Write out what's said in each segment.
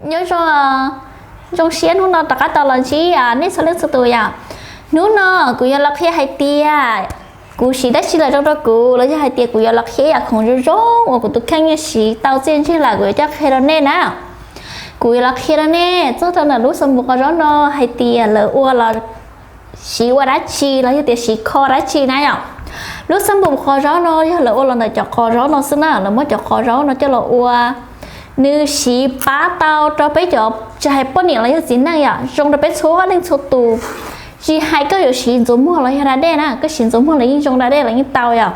Nyob zoo, zoo siab hnub no rov qab tau los ntsib nej txhua leej txhua tus yom. Hnub no kuv yuav los qhia hais tias kuv siv dab tsi los zoo rau kuv, los yog hais tias kuv yuav los qhia yam khoom zoo zoo uas kuv tus kheej yeej siv tau txiaj ntsig lawm kuv yuav coj qhia rau nej na. Kuv yuav los qhia rau nej txog rau ntawm lub xab npum qhov zaub no hais tias lawv ua los siv ua dab tsi los yog tias siv kho dab tsi na yom. Lub xab npum qhov zaub no yog lawv ua los ntawm cov qhov zaub no xwb na, lawv muab cov qhov zaub no coj los ua. Nws siv pab tau rau peb cov tsis hais poj niam los yog txiv neej yom, zoo rau peb txhua leej txhua tus. Tsis hais koj yuav siv ntxuav muag los yog da dej na, koj siv ntxuav muag los yeej zoo, da dej los yeej tau yom.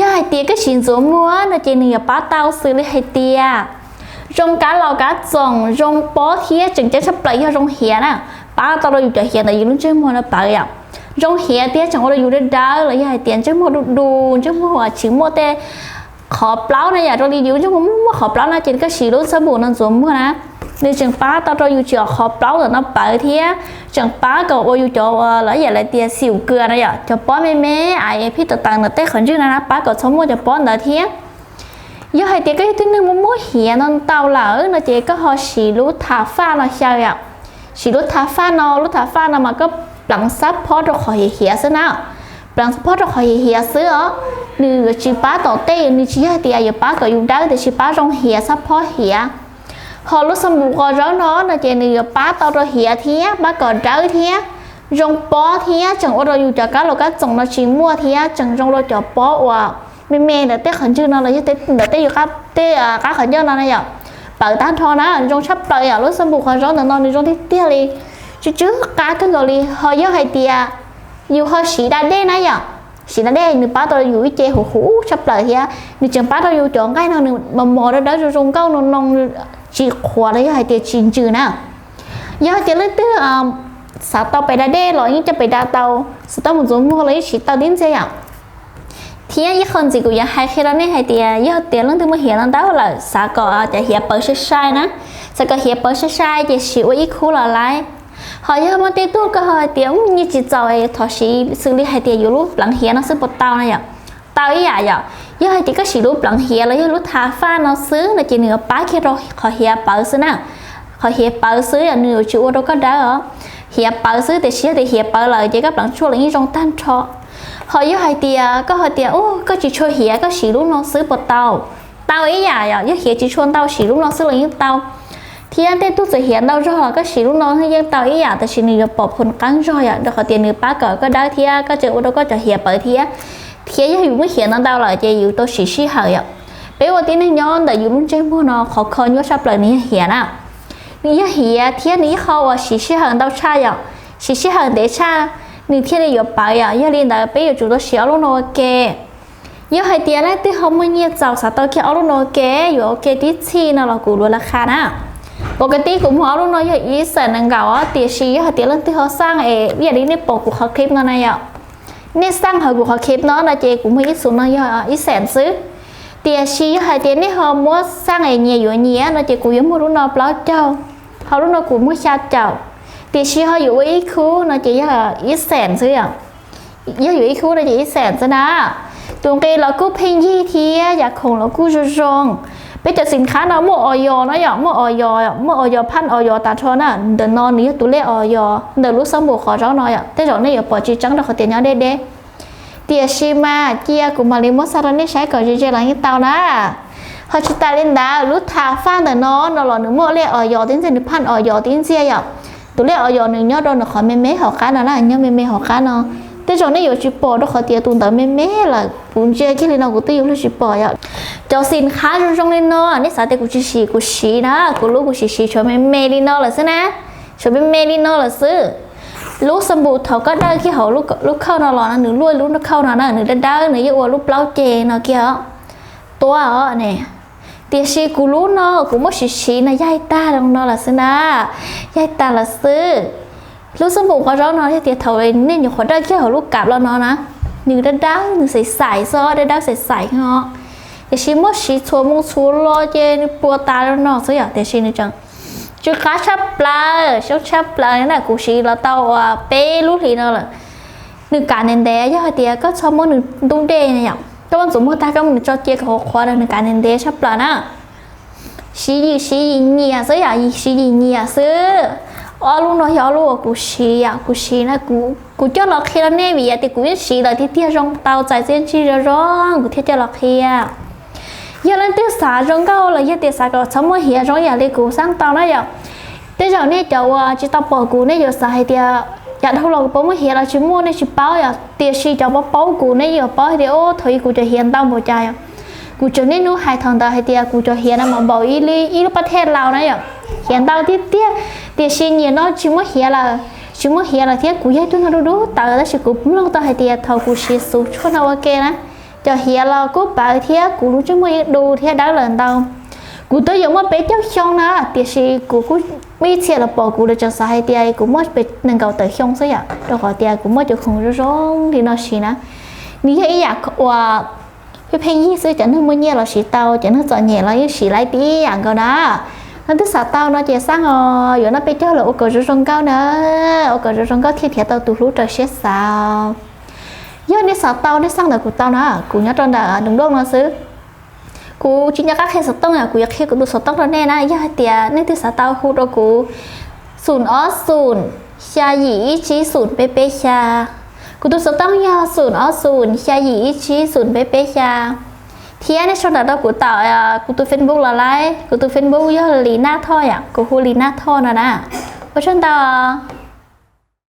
Yog hais tias koj siv ntxuav muag no ces nws yuav pab tau xws li hais tias zoo kab laus kab txoom, zoo pob thiab tseem ceeb tshaj plaws yog zoo hiav na. Pab tau rau yus cov hiav ntawm yus lub ntsej muag no pawv yom. Zoo hiav thiab tseem ua rau yus dawb dawb los yog hais tias ntsej muag du du, ntsej muag uas tsis muaj tej qhov plaub na yom, zoo li yus ntsej muag muaj qhov plaub na ces koj siv lub xab npum no ntxuav muag na, nws tseem pab tau rau yus tsis qhov plaub ntawm no pawv thiab tseem pab kom ua yus cov uas lawv yam li tias xim kws na yom, cov pob me me es phij tawv tawv ntawm tej qhov ntswg na, pab kom txhob muaj cov pob ntawd thiab. Yog hais tias koj yog tib neeg muaj muaj hiav no ntau lawm no ces koj ho siv lub tha faj no xyaw yom. Siv lub tha faj no, lub tha faj no mas koj pleev xab phob rau qhov hiav hiav xwb na. Pleev xab phob rau qhov hiav hiav xwb os. Nws yuav tsis pab tom tej, nws tsis yog tias yuav pab kom yus dawb, tiam sis pab zoo hiav, xab phob hiav. Ho lub xab npum qhov zaub no no ces nws yuav pab tau rau hiav thiab pab kom dawb thiab zoo pob thiab tseem ua rau yus cov kab laus kab txoom no tsis muaj thiab tseem zoo rau cov pob uas me me ntawm tej qhov ntswg no los yog ntawm tej yus tej qab qhov ncauj no na yom. Pawv tag nrho na, zoo tshaj plaws yom. Lub xab npum qhov zaub ntawm no nws zoo tiag tiag li, tsw tsw qab kawg nkaus li. Ho yog hais tias yus ho siv da dej na yom, siv da dej nws pab tau yus ib ce huv huv tshaj plaws thiab nws tseem pab rau yus cov nqaij no nws mos mos dawb dawb zoo zoo nkauj no no, tsis qhuav los yog hais tias tsis ntsws na. Yog hais tias leej twg xav tau pem da dej los yeej coj pem da tau, xav tau mus ntxuav muag los yeej siv tau tib ntxiag yom. Thiab ib qho ntxiv kuv yuav hais qhia rau nej hais tias yog tias leej twg muaj hiav no ntau lawm xav kom cov hiav pawv sai sai na, xav kom hiav pawv sai sai ces siv ua ib khub los lawm. Ho yog muaj tej tug koj ho hais tias nyiaj tsis txaus thov siv xws li hais tias yuav lub pleev hiav no xwb puas tau na yom. Tau ib yam yom. Yog hais tias koj siv lub pleev hiav los yog lub tha faj no xwb no ces nws yuav pab kiag rau qhov hiav pawv xwb na. Qhov hiav pawv xwb yom, nws yuav tsis ua rau koj dawb os. Hiav pawv xwb, tiam sis yog tias hiav pawv lawm ces koj pleev tshuaj los yeej zoo tag nrho. Ho yog hais tias koj hais tias koj tsis tshua hiav, koj siv lub no xwb puas tau? Tau ib yam yom, yog hiav tsis tshua ntau siv lub no xwb los yeej tau. Thiab tej tug txawm hiav ntau zog los koj siv lub no yeej tau ib yam, tab sis nws yuav pom phoo qeeb zog yom, rau qhov tias nws pab kom koj dawb thiab koj tseem ua rau koj cov hiav pawv thiab. Thiab yog yus muaj hiav ntau ntau lawm ces yus tau siv sij hawm yom. Peb ua tib neeg nyob ntawm yus lub ntsej muag no qhov kho nyuaj tshaj plaws nws yog hiav na. Nws yog hiav thiab nws ib qho uas siv sij hawm ntau tshaj yom, siv sij hawm ntev tshaj nws thiaj li yuav pawv yom. Yog li ntawd peb yuav tsum tau siv ob lub no ua ke. Yog hais tias leej twg ho muaj nyiaj txaus xav tau kiag ob lub no ua ke, yuav ua ke tib txhij no los kuv luag laj qha na. Pom kawg tib kuv muag ob lub no yog ib xees nees nkaum, tiam sis yog hais tias leej twg ho xaj es ib yam li nej pom kuv qhov clip no na yom, nej xaj hauv kuv qhov clip no no ces kuv muag ib xus no yog ib xees xwb. Tiam sis yog hais tias nej ho muab xaj es nyias yuav nyias no ces kuv yuav muag lub no plaub caug, ho lub no kuv muag xya caum. Tiam sis ho yuav ua ib khub no ces yog ib xees xwb yom. Yog yuav ib khub no ces ib xees xwb na. Tus nqi los kuj pheej yig thiab yam khoom los kuj zoo zoo. Peb cov xim khab no muaj os yos no yom, muaj os yos, muaj os yos phaj os yos tas nrho na. Ntawm no nws yog tus lej os yos ntawm lub xab npum qhov zaub no yom, tej zaum nej yuav pom tsis tseeb rau qhov tias nyob deb deb. Tiam sis mas cia kuv mam li muab xa rau nej saib kom ze ze los yeej tau na. Ho tsis tas li ntawd, lub tha faj ntawm no no los nws muaj lej os yos tib ntxiag, nws phaj os yos tib ntxiag yom. Tus lej os yos nws nyob rau nws qhov me me hauv qab no na, nyob me me hauv qab no. Tej zaum nej yuav tsis pom rau qhov tias tus ntawd me me lawm, kuv ntsia kiag li no kuv twb yuav luag tsis pom yom. Cov xim khab zoo zoo li no nej xav tias kuv tsis siv, kuv siv na, kuv lub kuv siv siv tshuav me me li no lawm xwb na, tshuav me me li no lawm xwb. Lub xab npum thaum koj dawj kiag hauv lub khauj no los no nws luaj lub khauj no na, nws dawb dawb nws yeej ua lub plaub ceg no kiag os, tuab os ne. Tiam sis kuv lub no kuv muab siv siv no yaig tag zoo no lawm xwb na, yaig tag lawm xwb. Lub xab npum qhov zaub no yog tias thaum nej nyuam qhuav dawj kiag hauv lub kam los no na, nws dawb dawb nws xaim xaim xwb, dawb dawb xaim xaim os. Tiam sis muab siv txhua moo txhua lo ces nws puas tas li no xwb yom, tiam sis nws tseem tsw qab tshaj plaws, xyoob tshaj plaws na. Kuv siv los tau uas peb lub hlis no lawm. Nws kav ntev ntev, yog hais tias koj txhob muab nws ntub dej na yom, koj muab ntxuav muag tag koj muab nws tso cia kom qhuav qhuav, nws kav ntev ntev tshaj plaws na. Siv yim, siv yim nyiam xwb yom, siv yim nyiam xwb. Ob lub no yog ob lub uas kuv siv yom, kuv siv na, kuv coj los qhia rau nej vim yog tias kuv yeej siv lawm tiag tiag, zoo tau txais txiaj ntsig zoo zoo kuv thiaj coj los qhia. Yog leej twg xav zoo nkauj los yog tias xav kom txhob muaj hiav zoo yam li kuv xab tau na yom, tej zaum nej cov uas tsis tau pom kuv nej yuav xav hais tias yav dhau los kuv puas muaj hiav los tsis muaj nej tsis paub yom, tiam sis cov paub paub kuv nej yuav paub hais tias o thaum ub kuv cov hiav ntau npaum cas yom. Kuv tseem niaj hnub hais thaum ntawd hais tias kuv cov hiav na mas npaum ib lub pab thej laus na yom, hiav ntau tiag tiag. Tiam sis nim no tsis muaj hiav lawm, tsis muaj hiav lawm thiab kuv yog ib tug neeg dub dub tawv tab sis kuv mloog tau hais tias thaum kuv siv xuv tshuaj no ua ke na, cov hiav los kuj pawv thiab kuv lub ntsej muag yeej du thiab dawb lawm ntau. Kuv twb yuav muaj peb caug xyoo na, tiam sis kuv kuj muaj ib txhia los pom kuv lawv tseem xav hais tias kuv muaj pes nees nkaum tawm xyoo xwb yom, rau qhov tias kuv muaj cov khoom zoo zoo li no siv na. Nws yog ib yam uas pheej pheej yig xwb, cov neeg muaj nyiaj los siv tau, cov neeg txom nyem los yeej siv laib tib yam nkaus na. Leej twg xav tau no ces xab os, yuav noj peb caug lawm ua kom zoo zoo nkauj na, ua kom zoo zoo nkauj thiaj nrhiav tau tus hlub raws siab xav. Yog nej xav tau nej xab ntawm kuv tau na, kuv nyob rau ntawm nroog dooj no xwb. Kuv tsis nco qab qhia xov tooj yom, kuv yuav qhia kuv tus xov tooj rau nej na, yog hais tias nej twg xav tau hu rau kuv xoom ob xoom xya yim ib tsib xoom peb peb xya. Kuv tus xov tooj yog xoom ob xoom xya yim ib tsib xoom peb peb xya. Thiab nej sau ntawv rau kuv tom kuv tus Facebook los laib, kuv tus Facebook yog Lis Naj Thoj yom, kuv hu Lis Naj Thoj no na. Ua tsaug ntau.